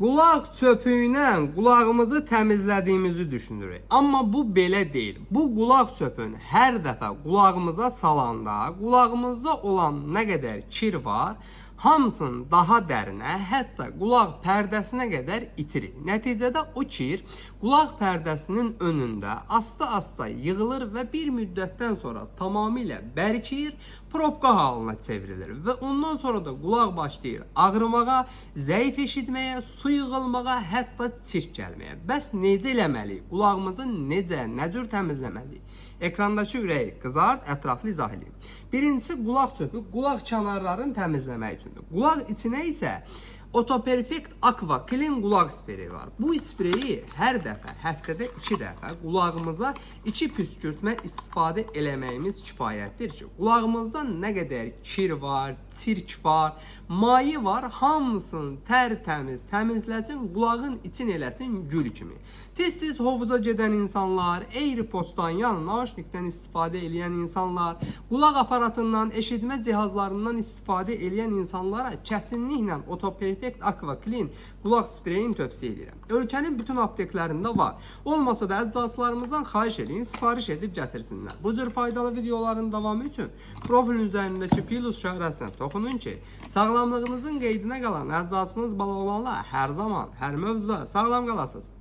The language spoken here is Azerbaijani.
Qulaq çöpü ilə qulağımızı təmizlədiyimizi düşünürük. Amma bu belə deyil. Bu qulaq çöpünü hər dəfə qulağımıza salanda, qulağımızda olan nə qədər kir var, hamısını daha dərinə, hətta qulaq pərdəsinə qədər itirik. Nəticədə o kir qulaq pərdəsinin önündə asta-asta yığılır və bir müddətdən sonra tamamilə bərkiyir, probka halına çevrilir və ondan sonra da qulaq başlayır ağrımağa, zəif eşitməyə, su yığılmağa, hətta çirk gəlməyə. Bəs necə eləməliyik? Qulağımızı necə, nə cür təmizləməliyik? Ekrandakı ürəyi qızart, ətraflı izah edeyim. Birincisi, qulaq çöpü qulaq kənarlarını təmizləmək üçündür. Qulaq içinə isə Otoperfect Aqua Clean qulaq spreyi var. Bu spreyi hər dəfə, həftədə 2 dəfə qulağımıza 2 püskürtmə istifadə eləməyimiz kifayətdir ki, qulağımızda nə qədər kir var, çirk var, mayi var, hamısını tərtəmiz təmizləsin, qulağın için eləsin gül kimi. Tez-tez hovuza gedən insanlar, AirPods-dan, yəni nauşnikdən istifadə eləyən insanlar, qulaq aparatından, eşitmə cihazlarından istifadə eləyən insanlara kəsinliklə Otoperfect Aqua Clean qulaq spreyini tövsiyə edirəm. Ölkənin bütün apteklərində var. Olmasa da əczaçılarımızdan xahiş eləyin, sifariş edib gətirsinlər. Bu cür faydalı videoların davamı üçün profilin üzərindəki plus işarəsinə toxunun ki, sağlamlığınızın qeydinə qalan əczaçınız Balaoğlanla hər zaman, hər mövzuda sağlam qalasınız.